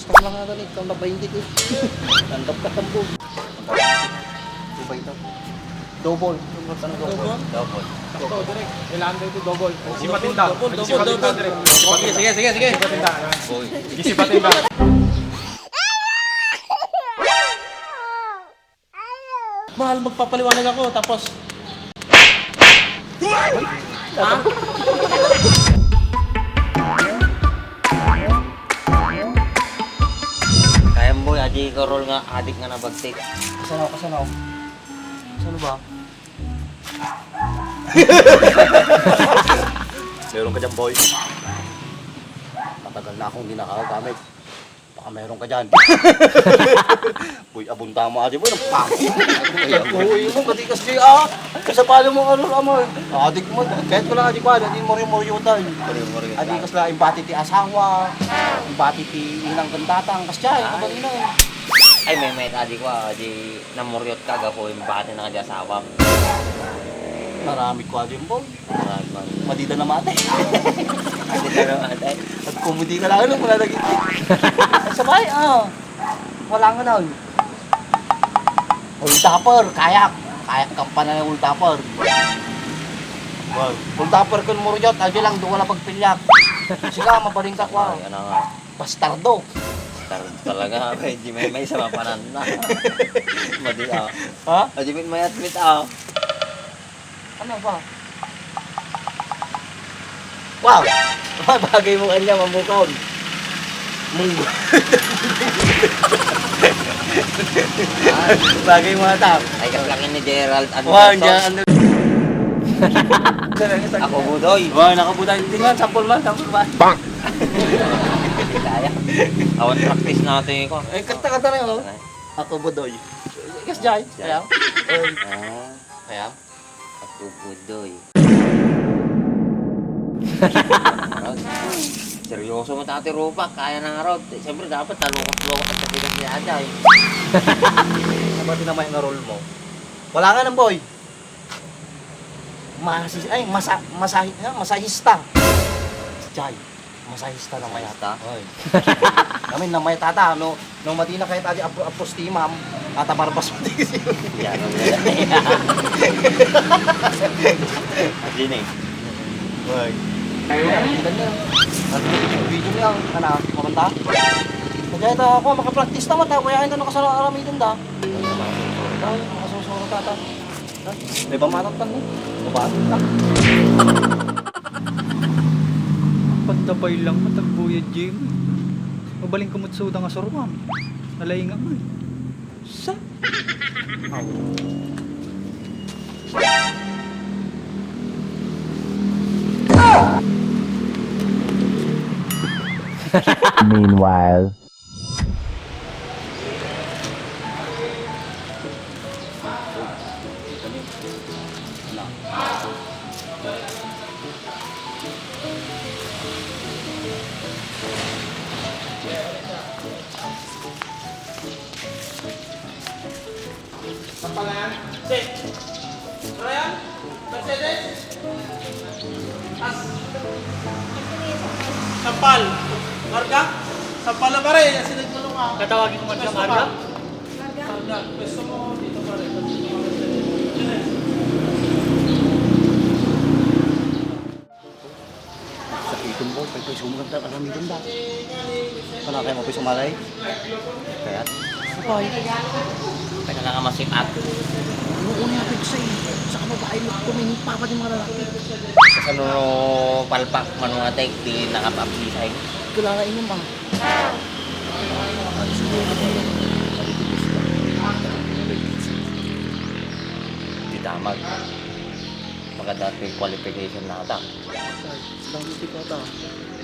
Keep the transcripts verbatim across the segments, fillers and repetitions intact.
Tama nga gani, ikaw na bainti ko. Nandap ka tambo. Subay to. Double. Double? Double. Double. Sakto, direk. Kailangan daw ito double. Double, double, double, double. Sige, sige, sige, sige. Sige, sige, sige. Mahal, magpapaliwanag ako, tapos... Ha? Kayam, boy, adi ko role nga adik nga nabagtik. Kasano, kasano? Kasano ba? Meron ka dyan, boy. Matagal na akong di nakagamit. Baka meron ka dyan. Boy, abunta mo, adi, boy, ang pangit. Uy, mo, katikas di, ah. Sa pala mo, ano, amo. Adik mo, kahit wala, adi pa, adi mo rin, moriutan. Moriutan. Adi, kasla, imbati ti asawa, imbati ti inang gantatang, kas dyan, ay, kabalina. Ay, may, may, adi ko, ah, di, namuriot ka, gapu, imbati na ka di asawam. Maramik ko, adi, boy. Madida na mati. Madida na mati. Agkumudi ka lang, ano, wala lagi. Sabay, ah. Wala nga na, oy. Old topper, kayak. Kayak kampana ng old topper. Wow. Old topper kun muriot, adi lang, doon wala pagpilyak. Siga, mabaling ka, kwa. Ay, ano nga. Bastardo. Bastardo talaga, Benji. May, may sama pa na. Madi, ah. Ha? Adi, may, may admit, ah. Ano ba? Wow! Bagay mo kanya, mamukon. Munggo. Bagay mo ata. Ay, kas lang ni Gerald Anderson. Wow, Gerald Anderson. Ako, Budoy. Wow, nakabutan. Hindi nga, sample man, sample man. Bang! Kaya. Awan practice natin ko. Eh, kanta, kanta na yun, oh. Ako, Budoy. Yes, Jai. Jai. Kaya? Oy. Ah. Kaya? Ako, Budoy. Rod, seryoso mo, Tati Rupak. Kaya na nga, Rod. Eh, siyempre, dapat talukot-lukot at sabihin ni Ajay. Ano ba tinamay nga role mo? Wala nga nang boy. Masi-, ay, masa-, masahi-, ah, masahista. Jai. Masahista na mayat. Masahista? Oy. Amin na mayat ata, no, no, madi na kayo tadi apro-, apros ti imam, ata barbas mo di kasi. Yan, yan. Sini? Oy. Ayo, ang ganda niya. Ang video niya, ang anak, maganda. Kaya ito ako, makapractice naman tayo, kaya ito nakasarang aramidin da. Ay, makasusuro tata. May pamatat pa, no? Mabatot na. Pagdabay lang, matagbuya, Jim. Mabaling kumutsuda nga suruan. Nalainga mo, eh. Sa? Aw. Meanwhile. Sampal na yan. Sit. Brian, Mercedes. As. Sampal. Marga? Sampal na pare. Sinag mo nung, ah. Tatawagin ko Marga, Marga? Marga. Marga. Pwesto mo dito, pare. Sakiton mo, pwede sumagad na, alam mo, ganda. Ano, kaya mo pwede sumalay? Kaya? Hoy. Teka lang, masipag. Noon nga, pwede sa'yo. Sa kababae mo, kung may papa din mga lalaki. Kasano palpak, manungatek, di nakapapisa, eh? Kilala inom, ah. Di tamag. Maganda at may qualification na ata. Ay, lang dito ka ta.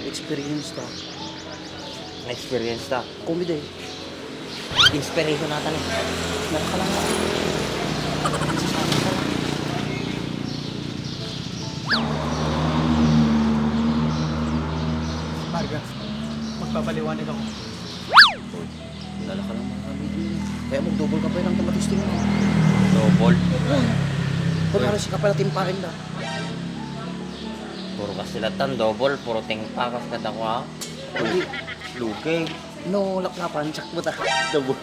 Experience ta. Na-experience ta. Comedy. Inspiration na ata ni. Meron ka lang. Marga, magpapaliwanag ako. Dala ka lang mga kami din. Kaya mag-double ka pa lang kamatis tingin mo. Double? Kunwari si kapal timparin da. Puro ka sila tan double, puro tingpakas ka dako, ha? Hindi. Lugi. No, laplapan, jackpot ah. Double.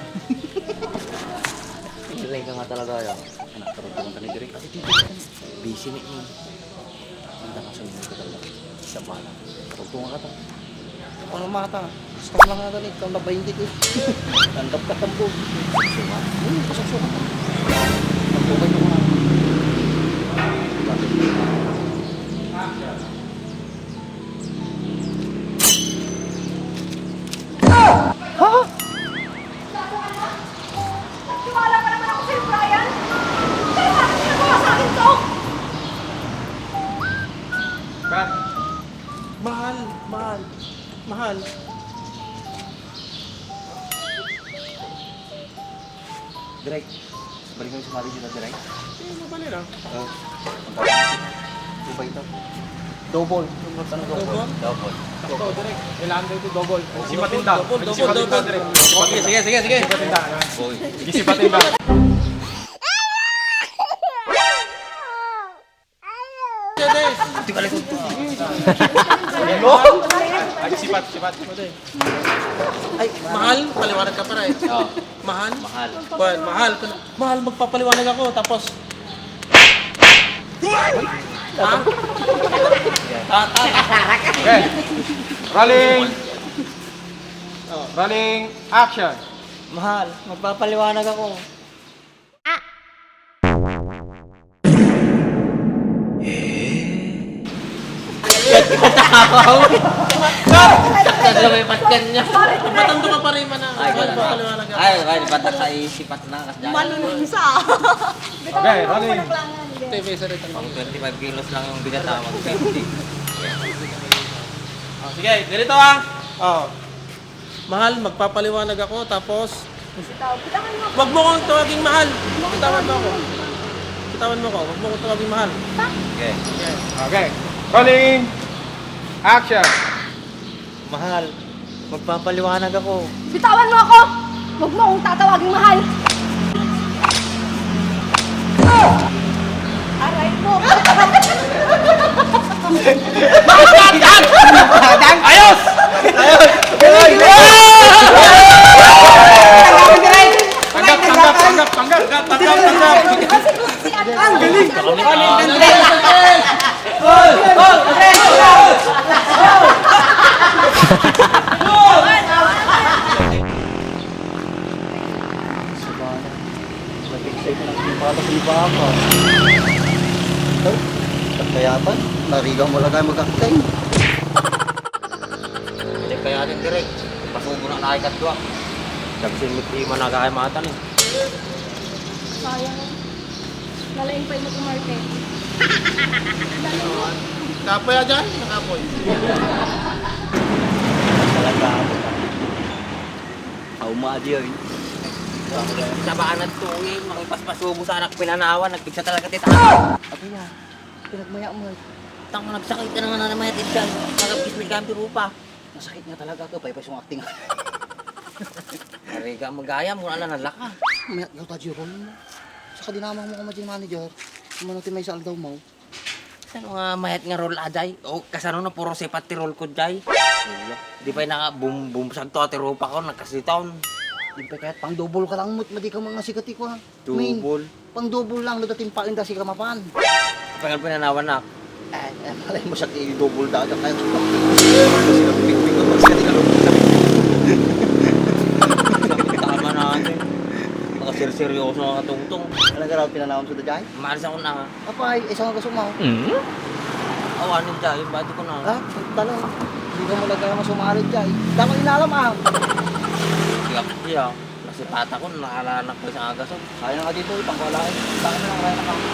Ilay ka nga talaga, ya. Anak, taruntungan ka ni Direk. Ati, titi, busy ni, eh. Ang daka sa mga talaga. Sa bala. Taruntungan ka ta. Ano mata? Gusto ko lang nga ganit, kung nabayin dito. Tanggap ka, tambo. Sukat. Hmm, kasuksukat. Tambo kayo nga. Ha? Nagtiwala pa naman ako sa'yo, Brian. Pero bakit ginagawa sa akin to? Cut. Mahal, mahal, mahal. Direk, balik mo sa manager na, Direk. Eh, mabali lang. Oh, ang tawag. Ano ba ito? Double. Double. Ano double? Double? Double. Double. Ito, Direk. Kailangan daw ito double. May sipatinda. Double, double, double, double. May sipatinda, Direk. May sipatinda. Sige, sige, sige, sige. Oy. May sipatinda. Sige, Direk. Ati ka lang ito. Ay, sipat, sipat. Ay, mahal, paliwanag ka, pare. Oo. Mahal? Mahal. Well, mahal. Mahal, magpapaliwanag ako, tapos... Ha? Ah, ah. Okay. Rolling. Oh. Rolling. Action. Mahal, magpapaliwanag ako. Naglumipat ka niya. Ba't ang tunga pa rin man ang... Ay, wala na. Paliwanag ako. Ay, ay, ba't nakaisipat na? Kasi... Malulungsa. Okay, rolling. Ito, may isa rito. Pang twenty-five kilos lang yung bigat, ah, mag fifty. Oh, sige, ganito, ah. Oh. Mahal, magpapaliwanag ako, tapos... Bitaw, bitawan mo ako. Wag mo akong tawaging mahal. Bitawan mo ako. Bitawan mo ako. Wag mo akong tawaging mahal. Okay. Okay. Okay. Rolling. Action. Mahal, magpapaliwanag ako. Bitawan mo ako! Wag mo akong tatawaging mahal! Aray mo! Ayos! Ayos! Ayos! Tanggap, tanggap, tanggap, tanggap, tanggap, tanggap. Ang galing! Sabana. Nag-excite na ang pala sa iba ako. Ay, kaya pa, narigaw mo lang tayo mag-acting. Hindi kaya din, Direk. Pasubo na tayo katwa. Sabi sa inyo, di man nagkakay mata ni. Sayang. Lalaing pa mo market. Kapoy aja, nakapoy. Talaga. Aw, maadi, oy. Sabaan at tuwi, mangipaspasubo sa anak pinanawan, nagpigsa talaga ti tao. Apo ya, pinagmaya mo, eh. Tang nagsakit ka naman na naman, Ted, siya. Nagabis ni Gambi Rupa. Nasakit nga talaga to, paypay sung acting. Ariga, magayam, wala na nalaka. Mayat daw ta, Jerome, mo. Saka dinamang mo ka, Majin Manager. Umano ti may sa aldaw mo. Saan nga mayat nga role, ajay? O, kasano na puro sipat ti role ko, jay? Wala. Di pay naka bum-, bumsag to, ati rupa ko, nagkasiton. Di pay kayat pang double ka lang, mut, madi ka mga sikat, iko, ha? Min, double. Pang double lang, no, dating pa, inda si kamapan. Pangal pinanawan na. Eh, eh, malay mo siya, i-double da, kaya... Kasi nagpikpik ko, kasi nagpikpik ko. Tama na, ate. Mga seryoso nga katungtong. Ano ka raw pinanawan sa dajay? Maalis ako na. Apay, isang gusto mo? Mm? Awanin dyan, yung bati ko na. Ah, talo. Hindi ka mo lang kaya masumalit dyan. Dako inalam, ah. Siya, siya. Kasi pata ko, nakalanak ko sa agas, oh. Kaya nga dito, itang wala, eh. Bakit na lang kaya na kami?